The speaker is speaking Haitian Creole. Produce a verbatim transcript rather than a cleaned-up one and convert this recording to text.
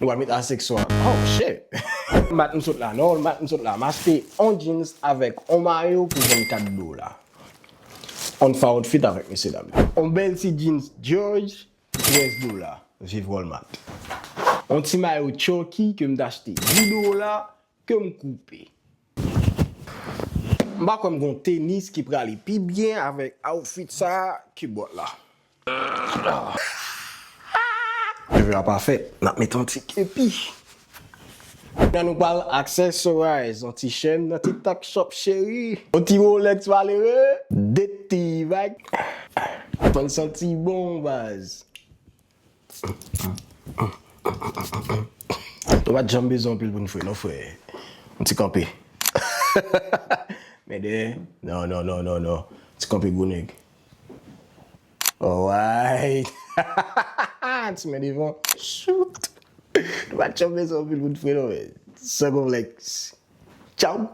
Nou pral met asekswa. Oh, shit! Mat m sot la, non, mat m sot la. M achte on jeans avèk on mayo pou vennkat dola. On fè outfit avèk mesye dam yo. On bèl ti jeans George, trèz dola. Viv Walmart. On ti mayo Chucky ke m t achte dis dola, ke m koupe. M pa kwè m gon tenis ki prale pi byen avèk outfit sa ki bòt la. Cheve a pa fèt, n ap met on ti kepi. Nan nou pral accessorize, on ti chèn nan TikTok shop cheri. On ti Rolex malere, de ti bag. Fò n santi bon baz. Nou pa t janm bezwen anpil pou n fre, non, frè. Yon ti kanpe. Men de, non, non, non, non, non. Ti kanpe gwo nèg. Alright. Ti men devan. Shoot. Nou pa t janm bezwen anpil pou n fre, non, men. San konplèks. Tchaw.